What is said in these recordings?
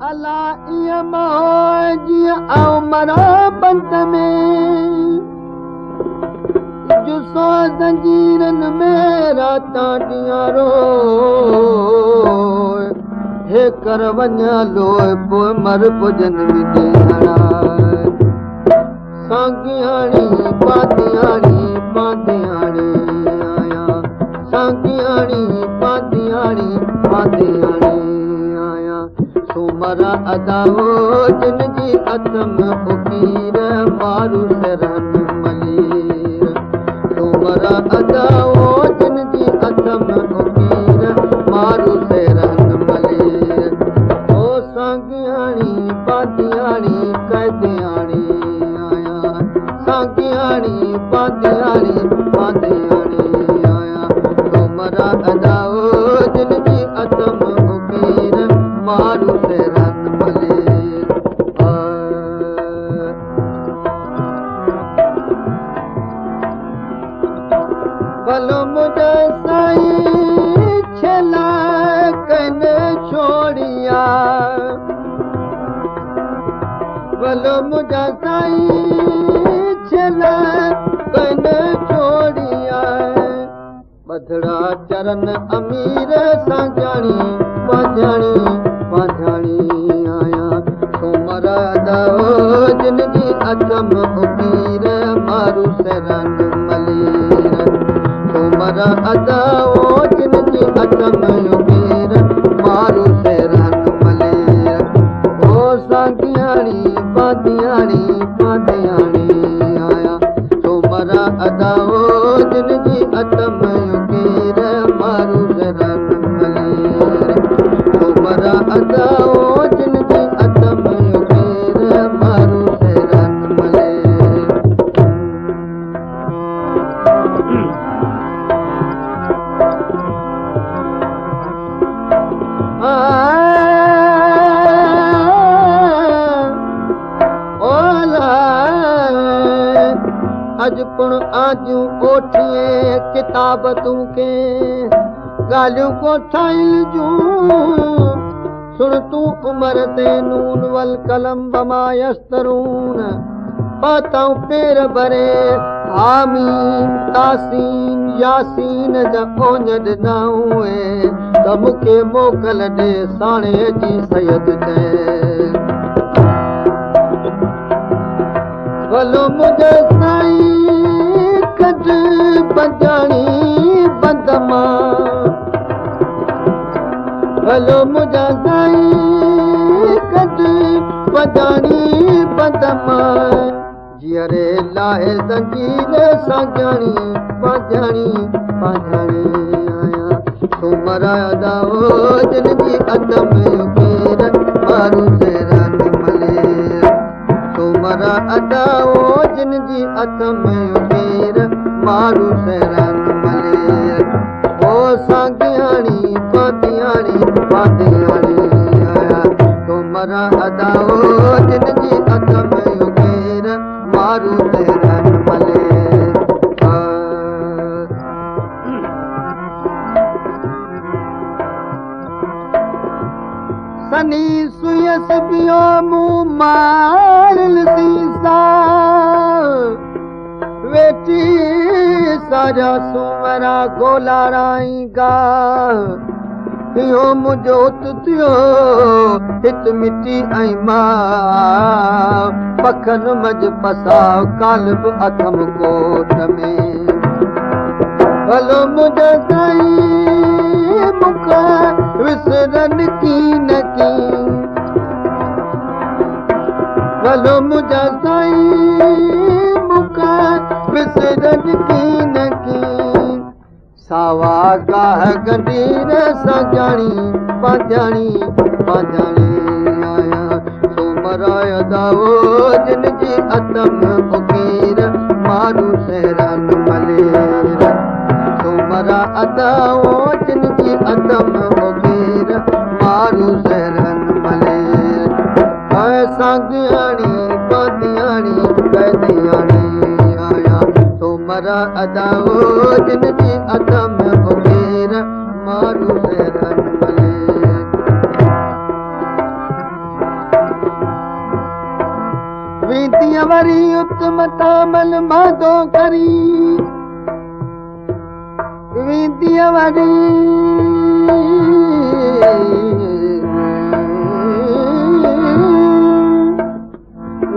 الا ائين مان جيئن آئون مران بند ۾، جسو زنجيرن ۾ راتان ڏينهن روءِ، هي ڪر وڃان لوءِ پوءِ مر پڄن وجهي هڻا. سانگياڻي پاتياڻي پاتياڻي آيا، سانگياڻي پاتياڻي پاتياڻي آيا. سومرا اداو جن جي اتم اڪير، مارو سرن ملير. سومرا اداو جن جي اتم اڪير، مارو سرن ملير. او سانگياڻي پاتياڻي قيدياڻي آيا، سانگياڻي پاتياڻي پاتياڻي آيا. سومرا اداو جن جي اتم اڪير، مارو سرن ملير. ڀلو منهنجا سائين ڇلا ڪن ڇوڙيا، ڀلو منهنجا سائين ڇلا ڪن ڇوڙيا. ٻڌڙا چرن امير سانگياڻي پانجاڻي پانجاڻي آيا. سومرا اداو جن جي اتم اڪير، مارو سرن ملير. سومرا اداو جن جي اتم اڪير، مارو سرن ملير. او سانگياڻي پاتياڻي پاتياڻي آيا. سومرا اداو جن جي اتم اڪير، مارو سرن ملير. سومرا اداو جن جي اتم اڪير، مارو سرن ملير. اڄ پڻ آديون اوٺيءَ ڪتاب تون کي ڳالهيون ڪوٺايل جون. سڻ تون عمر تي نون ول قلم بما يسترون، پاتائون پير ڀري حاميم تاسين ياسين جا اوڃ ڏنائون، ته مون کي موڪل ڏي ساڻي جي سيد چئي. ڀلو منهنجا سائين ڪڍ بنجاڻي بند مان، ڀلو منهنجا سائين ڪڍ بنجاڻي بند مان، جيئري لاهي زنجير سانگياڻي پانجاڻي پانجاڻي آيا. سومرا اداو جن جي اتم اڪير، مارو سرن ملير. سومرا اداو جن جي اتم اڪير، مارو سرن ملير. او سانگياڻي پاتياڻي پاتياڻي آيا. سومرا اداو جن جي اتم اڪير، مارو سرن ملير. سني سيس پيو مون مارل سيسا، ويٺي سارا سومرا گولارائي گا. اهو منهنجو ات ٿيو هت مٽي ۽ مان، پکن منجهه پساءُ ڪال به اٿم ڪوٽ ۾. ڀلو منهنجا سائين مون کي وسرن ڪي نه ڪي، ڀلو منهنجا سائين مون کي وسرن ڪي نه ڪي. ساوا گاهه گنڊير سانگياڻي پانجاڻي پانجاڻي آيا. سومرا اداو جن جي اتم اڪير، مارو سرن ملير. سومرا اداو جن جي اتم اڪير، مارو سرن ملير. ۽ سانگياڻي پاتياڻي قيدياڻي آيا. سومرا اداو جن جي اتم اڪير، مارو سرن ملير. وري ات متان من مادو ڪري، وينديءَ وري،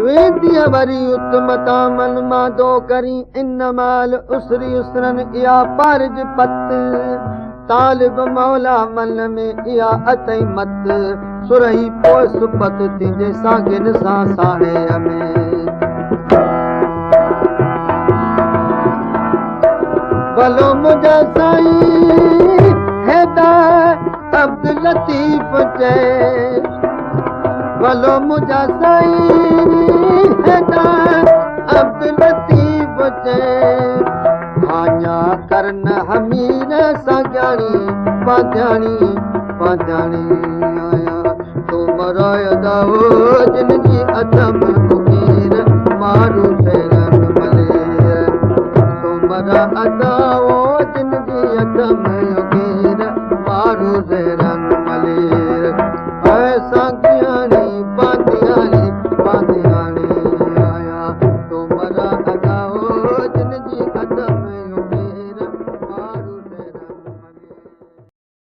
وينديءَ وري ات متان من مادو ڪري. ان مال اسري اسرن اها پارج پت، طالب مولا من ۾ اها اٿئي مت. سرهي پوءِ سپت ٿيندي ساگن سان ساڻي ۾. ڀلو منهنجا سائين هيدا عبدل لطيف چئي، ڀلو منهنجا سائين هيدا عبدل لطيف چئي. آڃا ڪرن همير سان پاڌياڻي پاڌياڻي آيا. سومراءِ داو جن جي اٿم اڪير، مارو شيرن ملي. سومرا اداو جن جي اٿم اڪير، مارو شيرن ملي.